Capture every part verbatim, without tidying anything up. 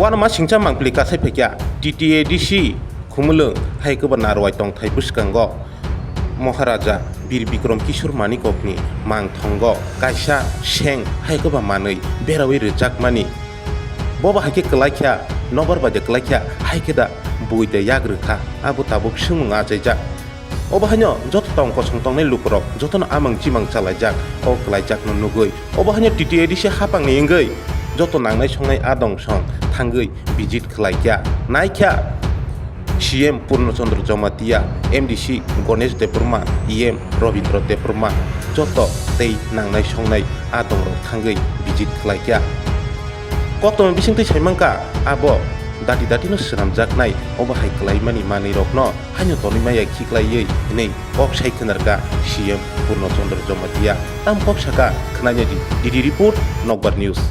Uanama singcha mangpili kasai phaikya T T A D C Khumulwng hai kwbana rwai tongthai bwskango Maharaja Bir Bikram Kishore Manikokni mangthongo kaisa seng hai kwbang manwi berawi rwjakmani. Bobo hai khe kwlaikha, nobar bai de kwlaikha, hai khe da bui de yak rwkha, abo tabuk swngmung achaijak. Obo haino joto tong kosong tongnai lukurok jotono amang chimang chalaijak, o kwlaijakno nugwi. Obo haino T T A D C hapangni wngwi joto nangnai songnai adong song thangwi visit khwlaikha. Naikha C M Purno Chandra Jamatia, M D C Ganesh Debbarma, E M Rabindra Debbarma joto tei nangnai songnai adongrok thangwi visit khwlaikha. Koktwma bisingtwi saimangkha abo dati datino swnamjaknai obo hai kwlaimani manwirokno haino tonwi maya khiklaiwi hwnwi kok sai khwnarkha C M Purno Chandra Jamatia. Tam kok saka khwnaina di, D D report, Nokbar News.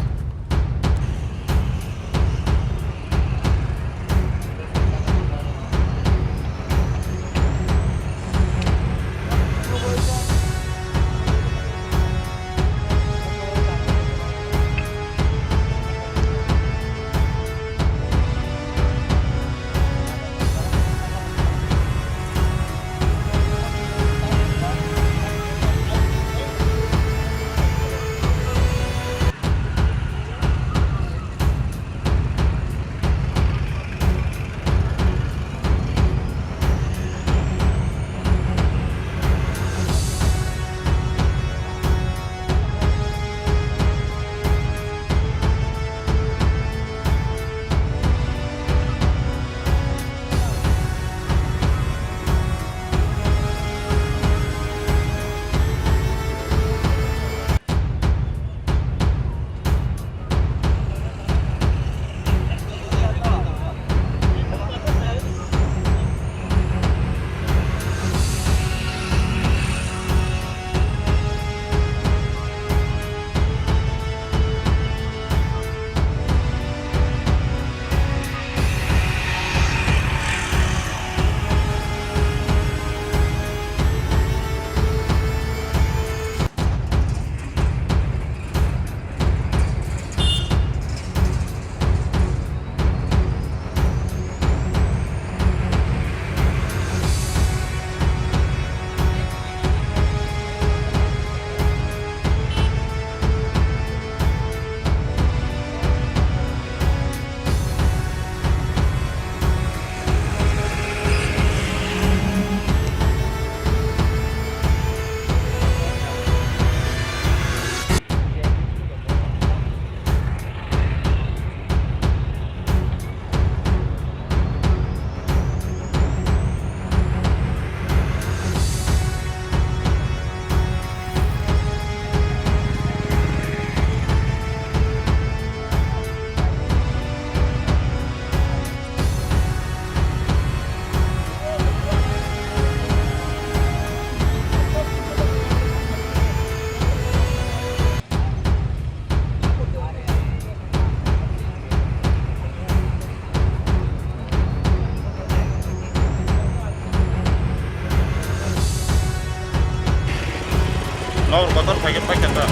Nor kotor phaikhe paikha ta.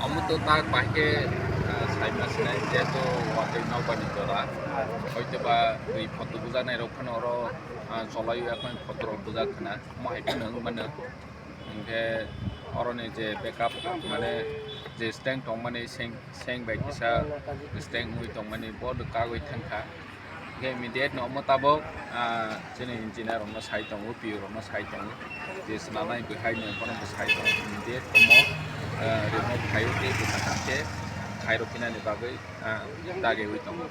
Omo to tak bai khe, ah, saima sinai, jehetu watwi nokbar ni jora, hoitoba twi photo bujaknai rok phano oro, ah, cholai o, yakhwng photo rok bujak khna, omo hai phano wng mano. Hinkhe oroni je backup, mane je stand tongmani seng, seng bai kisa stand wngwi tongmani bo kagwi thangkha. Hinkhe immediate no omo tabok, ah, chini engineer rokno sai tongo, P O rokno sai tongo, je swnamnai bwkhai no bono bo sai tongo, immediate omo, ah, remove khaio tei bwsa kha khe. khairok hinani bagwi, ah, dagwi tongo.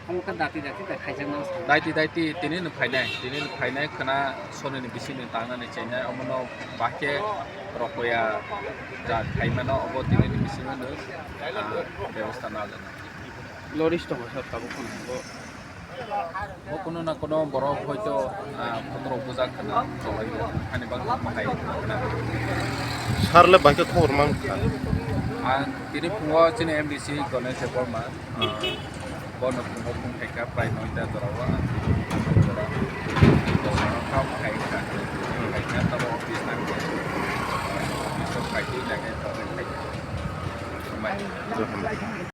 Omo khe dati dati da khaijakma sa. Daiti daiti tini no phainai, tini no phainai khwna sonini bisingni tangnani chainai, omono bahai khe rokoya ja khaimano obo tini ni bisingo no, ah, bebosta nalana. Loris tongo sir tabuk phano bo. Bo kuno na kuno borok hoito, ah, photo rok bujak khwna, ani bagwi bahai khwna. Sir le bahai khe khobor man kha. Ang tini phungo chini M D C Ganesh Debbarma, ah, bono phungo phung khaikha prai noita jorao ang jora.